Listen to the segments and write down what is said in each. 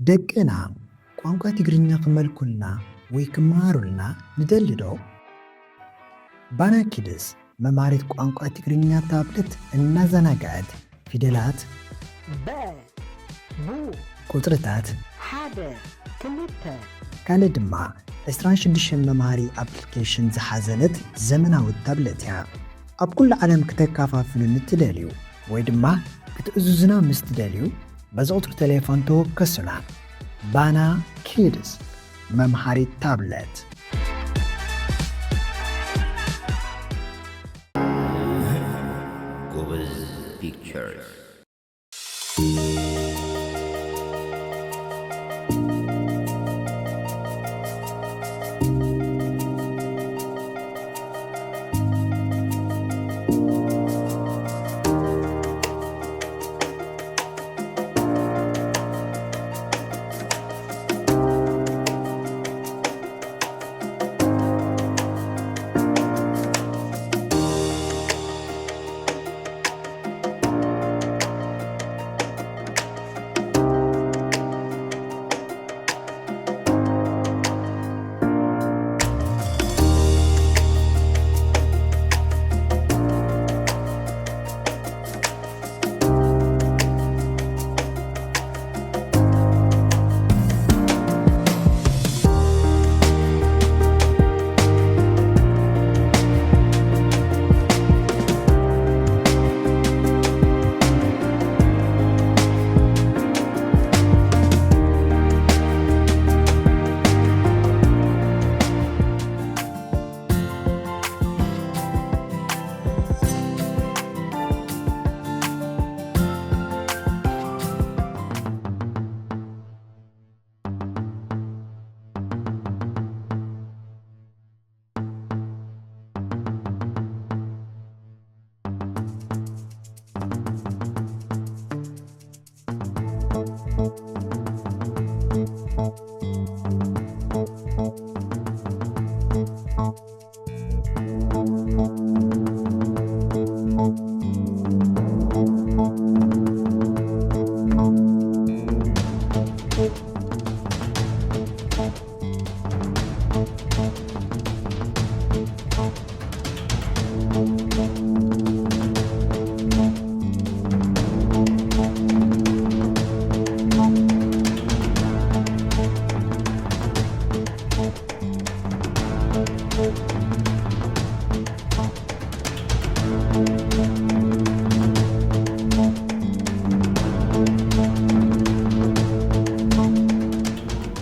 ደቅና ቋንቋ ትግርኛ ክመልኩልና ወይ ክመሃሩልና ንደሊ ዶ? ባና ኪድስ መምሃሪት ቋንቋ ትግርኛ ታብለት እናዘናግዐት ፊደላት፣ በ፣ ቡ፣ ቁጽርታት፣ ሓደ፣ ክልተ፣ ካልእ ድማ ዕስራን ሽዱሽተን መምሃሪ ኣፕሊኬሽን ዝሓዘለት ዘመናዊት ታብለት እያ። ኣብ ኩሉ ዓለም ክተካፋፍሉኒ ትደልዩ ወይ ድማ ክትእዝዙና ምስ ትደልዩ፣ በዚ ቁጽሪ ቴሌፎን ተወከሱና። ባና ኪድስ መምሃሪት ታብለት። ጎበዝ ፒክቸርስ።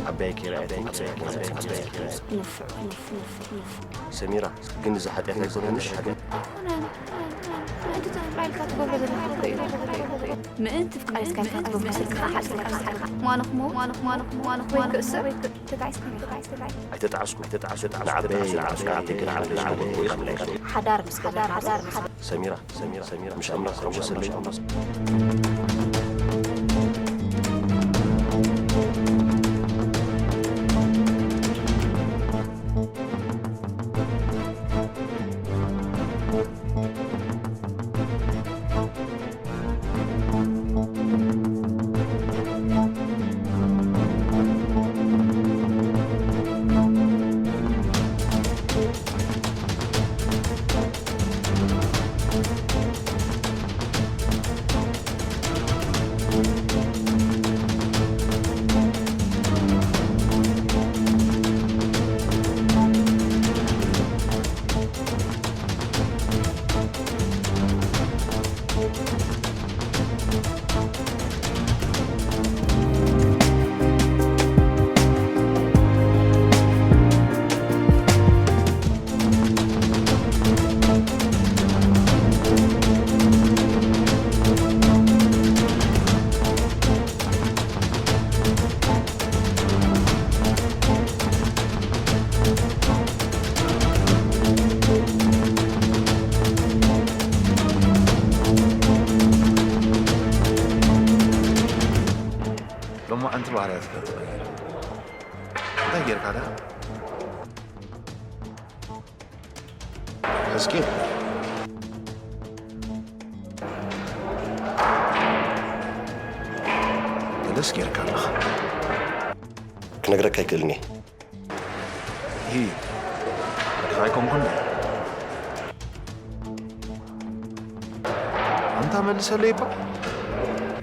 ዓባይ ከይረኣየትኒ ክሳብ ሕጂ። ንፉዕ፣ ንፉዕ፣ ንፉዕ፣ ንፉዕ። ሰሚራ፣ ግን እዚ ሓጢኣት ኣይኮነንሽ? ኣይኮነን፣ ኣይኮነን። ምእንቲ ተኽብራ ኢልካ ትገብሮ ዘለኻ እኮ እዩ። ምእንቲ ፍቃር ኢልካ ትገብሮ ዘለኻ ሓጢኣት። ማንኹም፣ ማንኹም፣ ማንኹም፣ ማንኹም ወይ ክእሰር ወይ ክ-፣ ተጣዒስካ ኢኻ። ኣይተጣዓስኩ፣ ኣይተጣዓስኩ። ንዓበይ ንዓበይ ንዓበይ ሓዳር ምስ ገበርና፣ ሓዳር ምስ ሰሚራ፣ ሰሚራ፣ ሰሚራ፣ ምሽ ኣምላኽ ክሕጎሰለይ። ሎማዕንቲ ባህርያትካ ተቐይሩ። እንታይ ጌርካ ደኣ? ሕዝቅኤል፣ ገለስ ጌርካ ኣለኻ። ክነግረካ ኣይክእልን እየ። ሂ፣ ወድኻ ኣይኮንኩን። ኣንታ መልሰለይ እባ።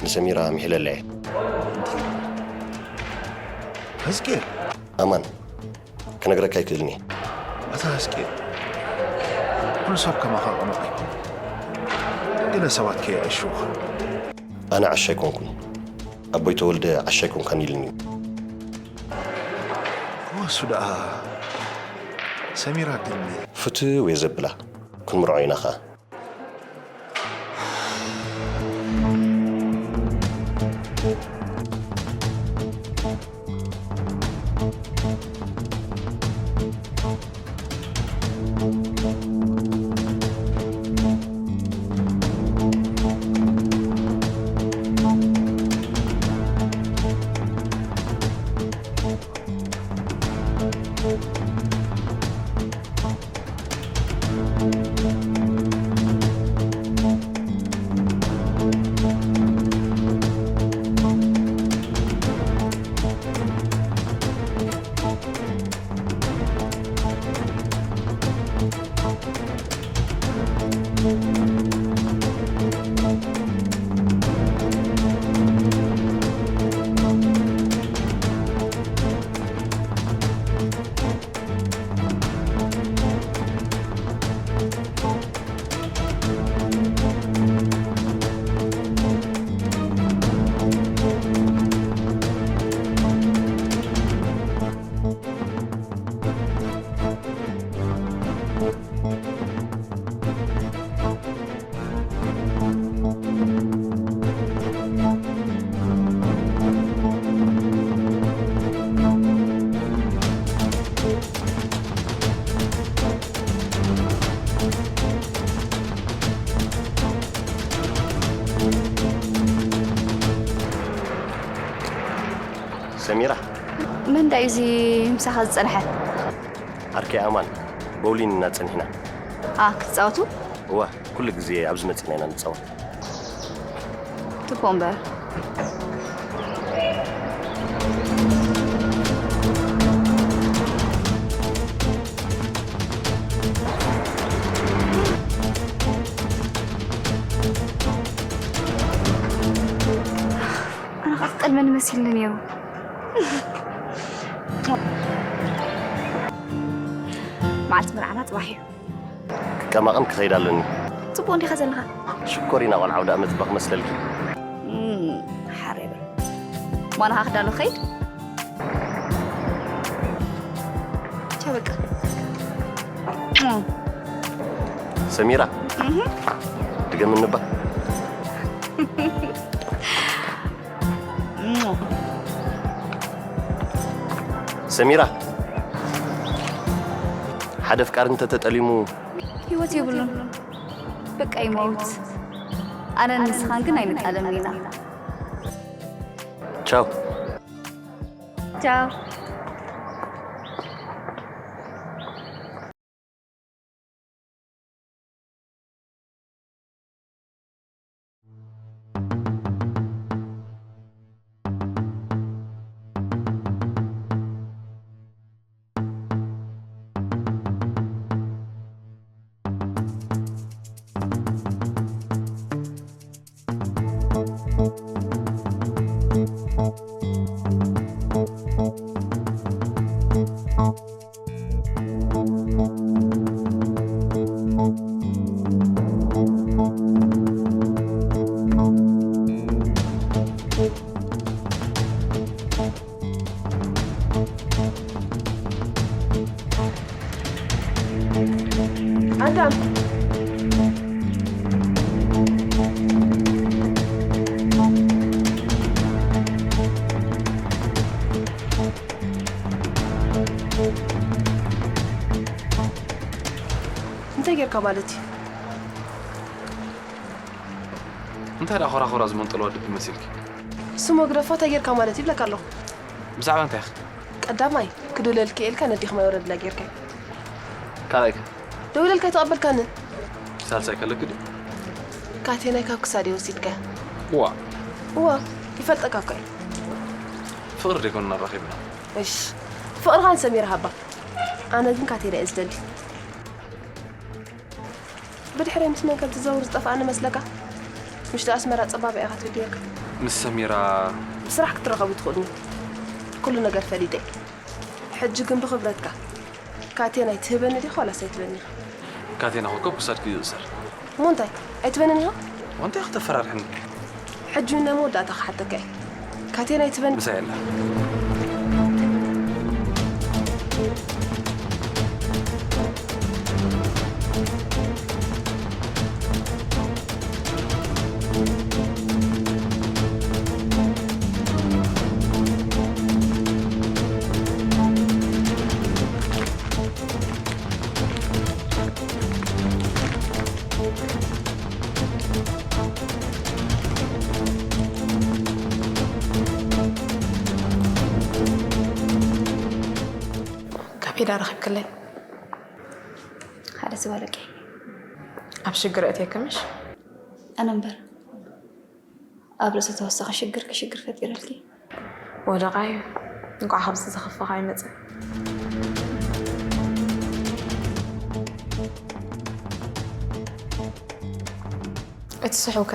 ንሰሚራ ምሒለላ እየ። ህዝቅኤል። ኣማን፣ ክነግረካ ኣይክእልን እየ። ኣታ ህዝቅኤል፣ ኩሉ ሰብ ከማኻ ቅኑዕ ኣይኮን። ገለ ሰባት ከየዕሽውኻ። ኣነ ዓሻ ኣይኮንኩን። ኣቦይ ተወልደ ዓሻ ኣይኮንካን ኢልኒ እዩ። እወ፣ እሱ ደኣ ሰሚራ ግን ፍትው እየ ዘብላ። ክንምርዖ ኢና ኸኣ። ሰሚራ። መን ዳዩ እዚ ምሳኻ ዝጸንሐ? ዓርከይ ኣማን፣ ቦውሊን ኢና ጸኒሕና። ኣ ክትጻወቱ? እዋ፣ ኩሉ ግዜ ኣብዚ መጺና ኢና ንጻወት። ትቦ እምበር። ኣነ ኸዓ ክጠልመኒ መሲልኒ ነይሩ። መዓልቲ መርዓና ጽባሕ እዩ። ክቀማቐም ክኸይድ ኣለኒ። ጽቡቕ እንዲኻ ዘለኻ። ሽኮሪና ቆልዓ ኣውደ ኣመት እባ ክመስለልኪ። እም፣ ሓሬበ። ማና ኸዓ ክዳሎ ኸይድ። ቻው በቃ። እም፣ ሰሚራ፣ እህ፣ ድገምኒ እባ። እም። ሰሚራ፣ ሓደ ኣፍቃሪ እንተተጠሊሙ ህይወት የብሉን። በቃ ይመውት። ኣነን ንስኻን ግን ኣይንጣለምን ኢና። ቻው። ቻው። ኣዳም። እንታይ ጌርካ ማለት እዩ? እንታይ ደኣ ኾራኾራ ዝመንጠልዋ ድቢ መሲልኪ? ስሞ ግደፎ እንታይ ጌርካ ማለት ይብለካ ኣለኹ። ብዛዕባ እንታይ ኢኺ? ቀዳማይ ክድውለልኪ ኢልካ ነዲኽማ የውረድላ ጌርካ። ካልኣይ ከ? ደዊለልካ ኣይተቐበልካኒ። ሳልሳይ ከለኪ ድዩ? ካቴናይ ካብ ክሳደይ ወሲድካ። ዋ እዋ ይፈልጠካ እኮ እየ። ፍቕሪ ደይኮንና ኣራኺብና። እሽ፣ ፍቕርኻ ንሰሚራ ሃባ። ኣነ ግን ካቴና እየ ዝደሊ። ብድሕረይ ምስ መን ከም ትዘውር ዝጠፍኣኒ መስለካ? ምሽቱ ኣስመራ ጸባብ ኢኻ ትብል ነርካ። ምስ ሰሚራ ብስራሕ ክትራኸቡ ትኽእሉ። ኩሉ ነገር ፈሊጠ። ሕጂ ግን ብኽብረትካ ካቴና ኣይትህበኒ ዲኻ ዋላስ ኣይትበኒ ኢኻ? ካቴና ኮከብ ክሳድኪ ይእሰር። እሞ እንታይ? ኣይትበንን ኢኻ? ወንታይ ክተፈራርሕኒ? ሕጂ ናይ መወዳእታ ክሓተካ እየ። ካቴና ኣይትበኒ። ምሳይ ኣላ። ካብ ሄዳ ረኺብክለይ? ሓደ ዝበለቂ ኣብ ሽግር እትየክምሽ? ኣነ እምበር። ኣብ ርእሲ ተወሳኺ ሽግር ክሽግር ፈጢረልኪ። ወደቓዩ፣ እንቋዕ ካብዚ ዝኸፈኻ ኣይመጽእ። እቲ ስሑከ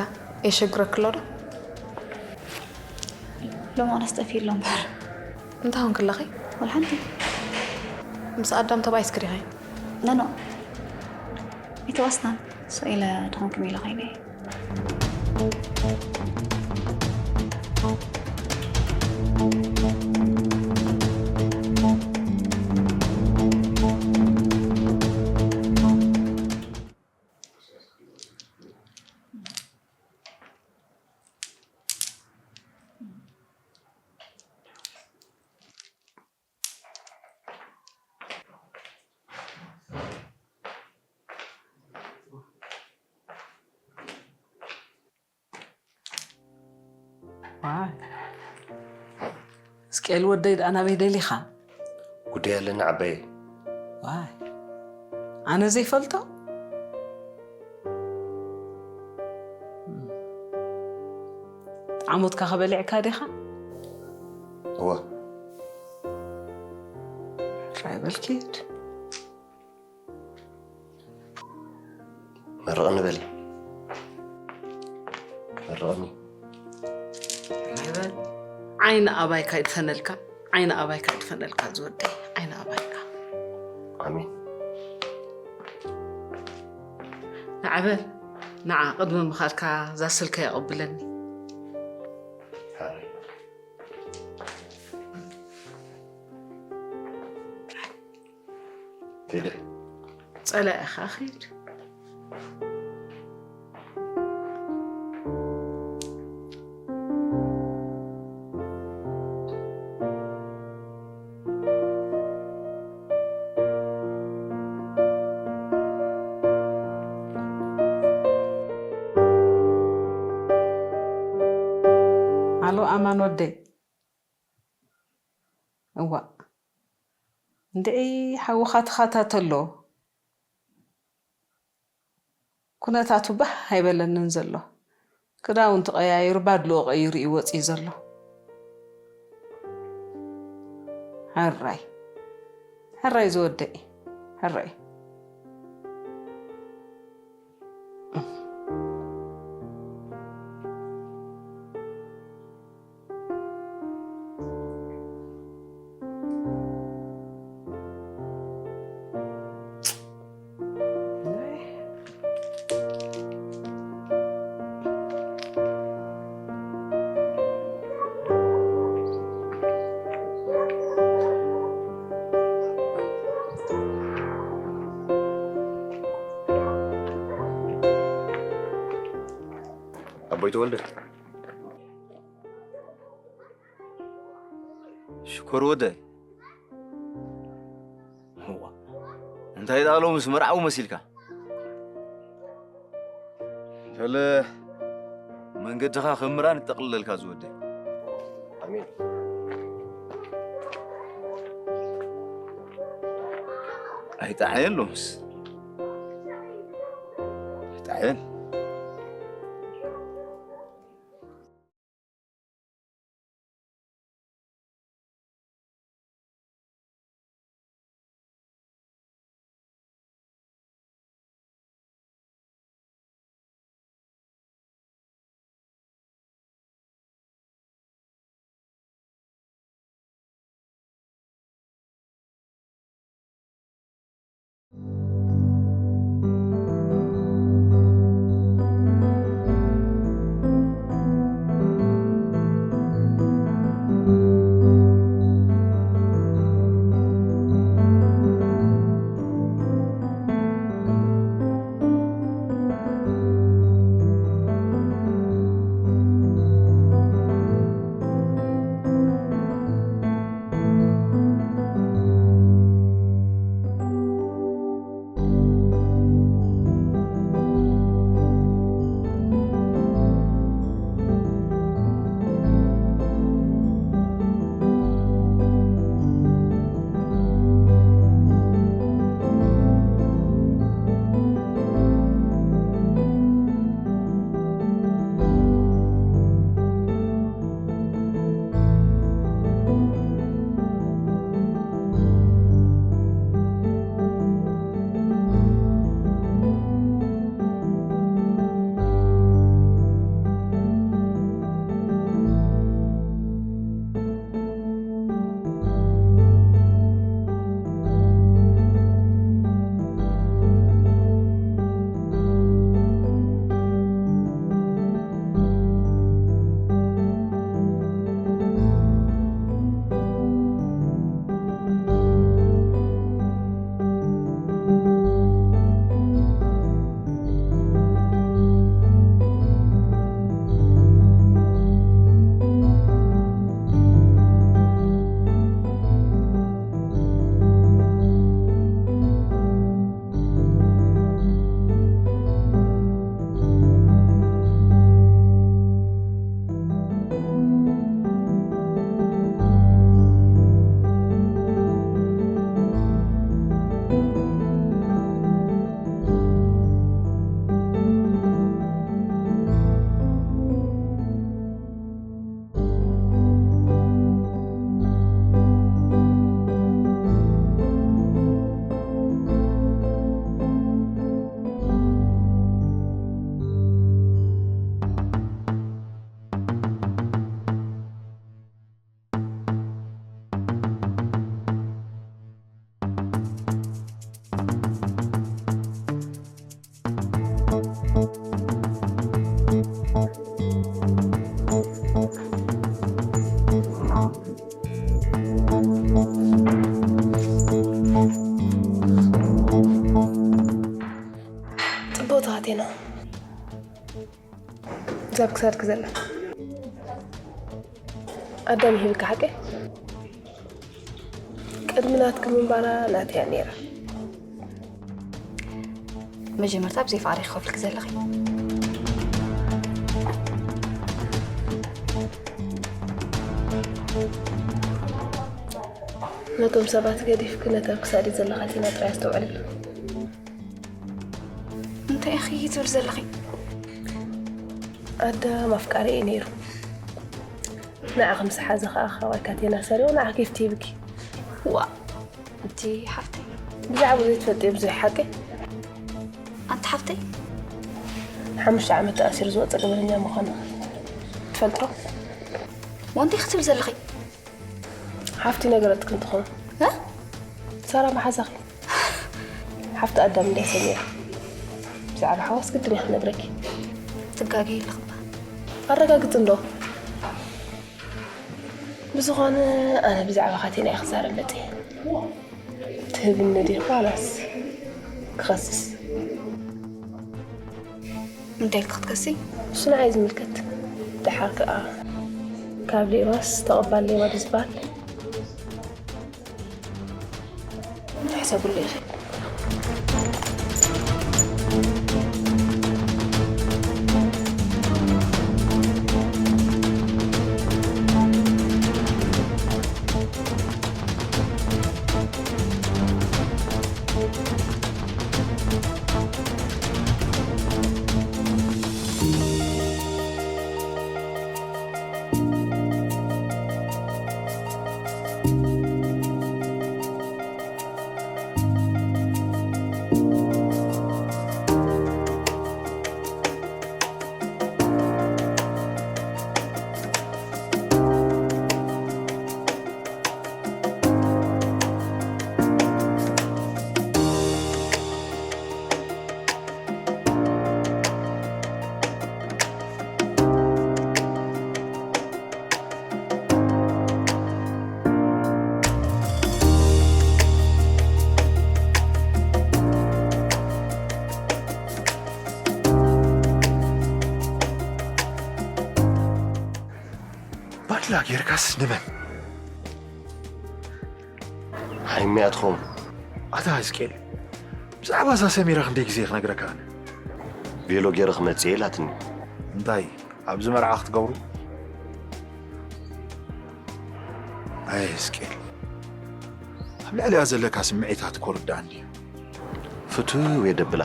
የሸግረክ ኣሎ ዶ? ሎማንስ ጠፊኡ ኣሎ እምበር። እንታይ ኾንክ ኣለኺ? ወላ ሓንቲ። ምስ ኣዳም ተባኢስክ ዲኺ? ኖ፣ ኖ። ኣይተዋስናን። ስቕ ኢለ ድኾንኩም ኢለ ኸይደ እየ። ዋይ። እስቅኤል ወደይ ደኣ ናበይ ደሊኻ? ጉዳይ ኣለኒ ዓባየይ። ዋይ። ኣነ ዘይፈልጦ? ጣዕሞትካ ከበሊዕካ ዲኻ? እወ። ጥራይ በል ኪድ። መርቕኒ በሊ። መርቕኒ። ጥራይ በል። ዓይኒ ኣባይካ ይድፈነልካ፣ ዓይኒ ኣባይካ ይድፈነልካ ዝወደይ፣ ዓይኒ ኣባይካ። ኣሜን። ንዓ በል፣ ንዓ ቅድሚ ምኻድካ እዛ ስልከይ ኣቐብለኒ። ሓራይ። ፊልም። ጸላኢኻ ኺድ። ኣሎ ኣማን ወደይ። እዋእ፣ እንድዒ ሓውኻ ተኻታተሎ። ኩነታቱ ባህ ኣይበለንን ዘሎ። ክዳውንቲ ቀያይሩ ባድልኡ ቀይሩ እዩ ወፂኡ ዘሎ። ሕራይ፣ ሕራይ ዝወደይ፣ ሕራይ። ኣቦይ ተወልደ። ሽኮር ወደይ። እዋ፣ እንታይ ደኣ ሎምስ መርዓዊ መሲልካ? ገለ መንገድኻ ከም ምራን ይጠቕልለልካ ዝወደይ። ኣሜን። ኣይጠዓየን ሎምስ። ኣይጠዓየን። ቴና፣ እዛ ኣብ ክሳድኪ ዘላ ኣዳም ይህብካ ሓቂ? ቅድሚ ናትኪ ምንባራ ናተያ ነይራ። መጀመርታ ብዘይ ፍቓደይ ክኸፍልኪ ዘለኺ። ነቶም ሰባት ገዲፍኪ ነታ ኣብ ክሳዲ ዘለኻ ቴና ጥራይ ኣስተውዕልላ። እንታይ ኢኺ ትብል ዘለኺ? ኣዳም ኣፍቃሪ እዩ ነይሩ። ንዓኺ ምስ ሓዘ ኸኣ ካባይ ካቴና ሰሪቑ ንዓኺ ጊፍቲ ሂብኪ። ዋ፣ እቲ ሓፍተይ። ብዛዕባ ዘይትፈልጥዮ ብዙሕ ሓቂ? ኣንቲ ሓፍተይ? ሓሙሽተ ዓመት ተኣሲሩ ዝወፀ ገበነኛ ምዃኑ ትፈልጦ? ዋ፣ እንታይ ክትብል ዘለኺ? ሓፍቲ ነገረትኪ እንትኾን። እ? ሳራ መሓዛኺ። ሓፍቲ ኣዳም እንድያ ሰሚራ። ብዛዕባ ሓዋስ ግድን እየ ክነግረኪ። ትጋገይ ኣለኺ እባ። ኣረጋግፂ እንዶ። ብዝኾነ ኣነ ብዛዕባ ካቴና እየ ክዛረብ መፅየ። ትህብኒ ድዩ ዋላስ ክኸስስ? እንታይ ኢልኪ ክትከሲ? እሱ ንዓይ ዝምልከት። ደሓር ከኣ ካብ ሌባስ ተቐባል ሌባ ድዩ ዝበሃል? ትሕሰብሉ ኢኺ። ባድላ ጌርካስ ንመን? ሃይሚ እያ ትኸውን። ኣታ ህዝቅኤል፣ ብዛዕባ እዛ ሰሚራ ክንደይ ግዜ ክነግረካ ኣነ? ቬሎ ገይረ ክመጽእ እየ ኢላትኒ። እንታይ፣ ኣብዚ መርዓ ክትገብሩ? ኣይ ህዝቅኤል፣ ኣብ ልዕሊኣ ዘለካ ስምዒታት እኮ ርዳእ እንድዩ። ፍትው እየ ደብላ።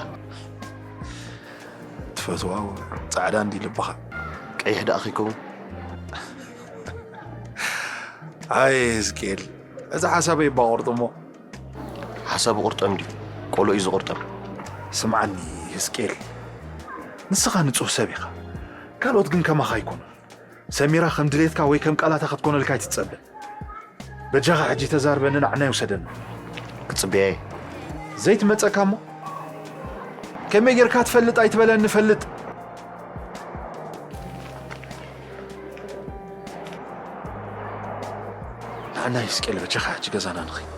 ትፈትዋ ጻዕዳ እንዲ ልብኻ። ቀይሕ ደኣ ከይከውን። ኣይ ህዝቅኤል፣ እዚ ሓሳበይ እባ ቁርጥ እሞ። ሓሳቡ ቁርጠም ድዩ? ቆሎ እዩ ዝቑርጠም። ስምዓኒ ህዝቅኤል፣ ንስኻ ንጹህ ሰብ ኢኻ። ካልኦት ግን ከማኻ ኣይኮኑን። ሰሚራ ከም ድሌትካ ወይ ከም ቃላታ ክትኮነልካ ኣይትጸበ። በጃኻ ሕጂ ተዛርበኒ፣ ንዓናይ ውሰደኒ። ክጽበያ እየ። ዘይትመጸካ እሞ? ከመይ ጌርካ ትፈልጥ ኣይትበለኒ፣ ፈልጥ። ንዓናይ ህዝቅኤል በጃኻ ሕጂ ገዛና ንኸይድ።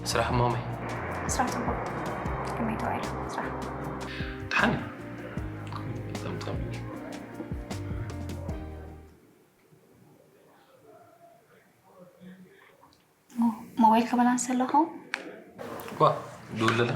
ስራሕ ማመይ። ስራሕ ጽቡቕ። ከመይ ተባሂሉ ስራሕ? ደሓን እዩ። ጠምጠም እዩ። ሞ-፣ ሞባይል ክበላንስ ኣለኹ። ዋ፣ ድውልላ።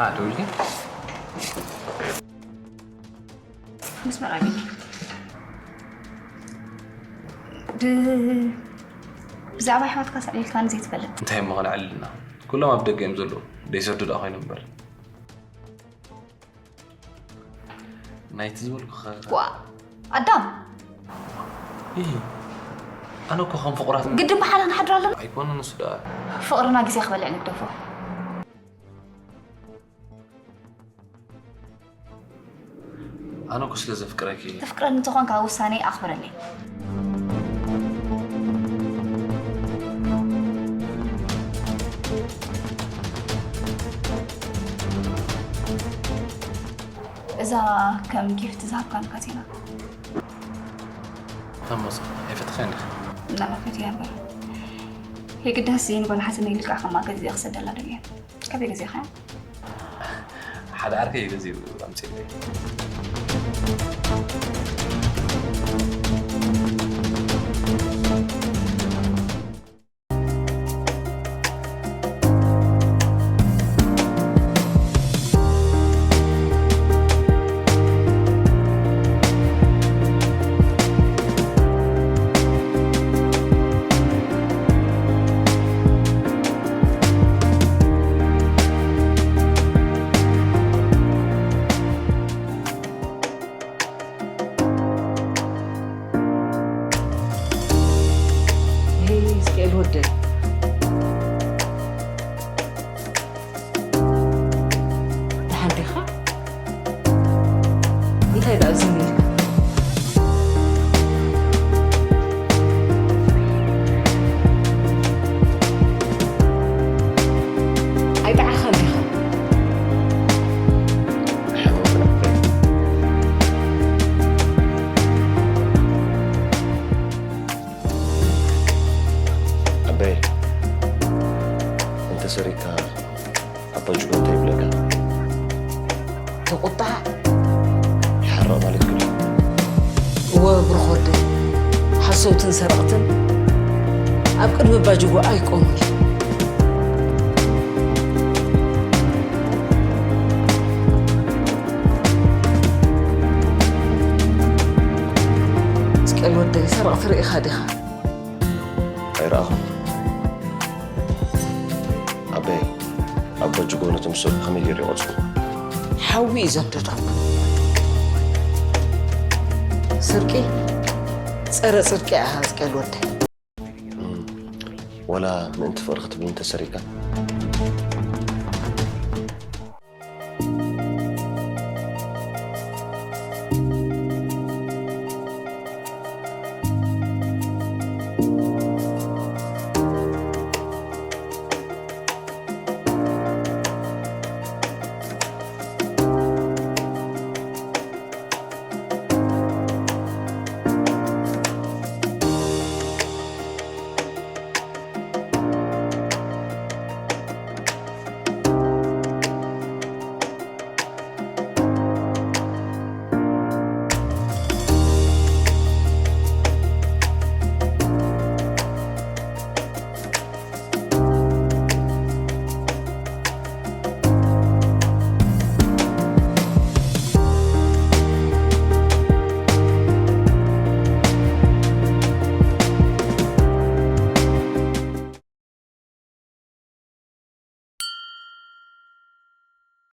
ኣትውልዲ ምስ መራቢ ድ- ብዛዕባ ኣሕዋትካ ሰዕሊልካኒ ዘይትፈልጥ እንታይ እሞ ከነዕልልና? ኩሎም ኣብ ደገ እዮም ዘለዉ። ደይሰዱ ደኣ ኮይኖም እምበር። ናይቲ ዝበልኩ ኸ- ዋ ኣዳም ይህ ኣነ እኮ ከም ፍቑራት ግድን ብሓደ ክንሓድር ኣለና። ኣይኮነን እሱ ደኣ ፍቕርና ግዜ ክበልዕ ንግደፎ። ኣነ እኮ ስለ ዘፍቅረኪ ተፍቅረኒ እንተኾንካ ውሳኔ ኣኽብረለይ። እዛ ከም ጊፍት ዝሃብካን ካቴና ተመሶ ኣይፈትኸን ዲኻ? እናመፈት እያ እምበር የግዳስ ዘይንበላ ሓዘን ኢልካ ከማ ገዚአ ክሰደላ ደልየ ከበይ ገዚኻ ሓደ ዓርከይ እዩ ገዚኡ ኣምፂእለይ። ይሄ ሕዝቅኤል ወደይ ደሓን ዲኻ? እንታይ ደኣ ዝም ኢልካ? ኣይጠዓኻን ዲኻ? ኣበይ እንተሰሪካ ኣባ ጅጎ እንታይ ይብለካ? ተቆጣዕ ይሓረቕ ማለት ክሉ እወ ብሩኽ ወደይ ሓሰውትን ሰረቕትን ኣብ ቅድሚ ኣባ ጅጎ ኣይቆሙን እዮም። እስቀል ወደይ ሰረቕቲ ርኢኻ ዲኻ? ኣይረኣኹን። ኣበይ ኣባ ጅጎ ነቶም ሰብ ከመይ ገይሩ ይቐጽሉ? ሓዊ እዩ ዘንደዶም። ስርቂ ጸረ ጽድቂ እያ ሕዝቅኤል ወደይ። ወላ ምእንቲ ፍቕሪ ክትብል እንተሰሪካ